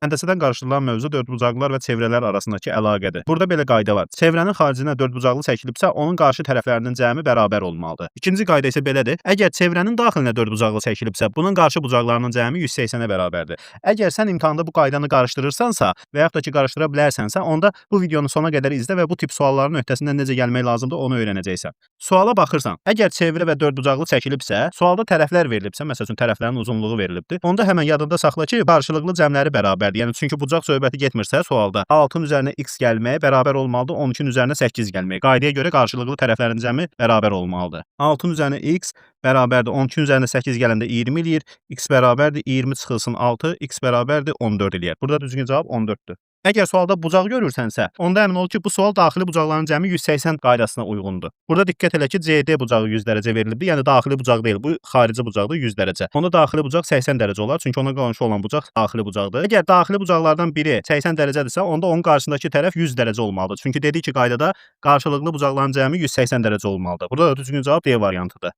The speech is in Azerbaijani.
Həndəsədən qarışdırılan mövzu dördbucaqlılar və çevrələr arasındakı əlaqədir. Burada belə qayda var. Çevrənin xaricinə dördbucaqlı çəkilibsə, onun qarşı tərəflərinin cəmi bərabər olmalıdır. İkinci qayda isə belədir. Əgər çevrənin daxilinə dördbucaqlı çəkilibsə, bunun qarşı bucaqlarının cəmi 180-ə bərabərdir. Əgər sən imtahanda bu qaydanı qarışdırırsansa və yaxud da ki, qarışdıra bilərsənsə, onda bu videonu sona qədər izlə və bu tip sualların öhdəsindən necə gəlmək lazımdır, onu öyrənəcəksən. Suala baxırsan. Əgər çevrə və dördbucaqlı çəkilibsə, sualda tərəflər verilibsə, məsəl üçün tərəflərin uzunluğu verilibdir. Onda həmən yadında saxla ki, qarşılıqlı cəmləri bərabərdir. Yəni çünki bucaq söhbəti getmirsə sualda 6-nın üzərinə x gəlməyi bərabər olmalıdır 12-nin üzərinə 8 gəlməyi. Qaydaya görə qarşılıqlı tərəflərin cəmi bərabər olmalıdır. 6-nın üzərinə x bərabərdir 12-nin üzərinə 8 gələndə 20 eləyir. X bərabərdir 20 çıxılsın 6, x bərabərdir 14 eləyər. Burada düzgün cavab 14-dür. Əgər sualda bucaq görürsənsə, onda əmin ol ki, bu sual daxili bucaqların cəmi 180 qaydasına uyğundur. Burada diqqət elə ki, CD bucağı 100 dərəcə verilibdir. Yəni daxili bucaq deyil, bu xarici bucaqdır 100 dərəcə. Onda daxili bucaq 80 dərəcə olar, çünki ona qonşu olan bucaq daxili bucaqdır. Əgər daxili bucaqlardan biri 80 dərəcədirsə, onda onun qarşısındakı tərəf 100 dərəcə olmalıdır. Çünki dedik ki, qaydada qarşılıqlı bucaqların cəmi 180 dərəcə olmalıdır. Burada da düzgün cavab D variantıdır.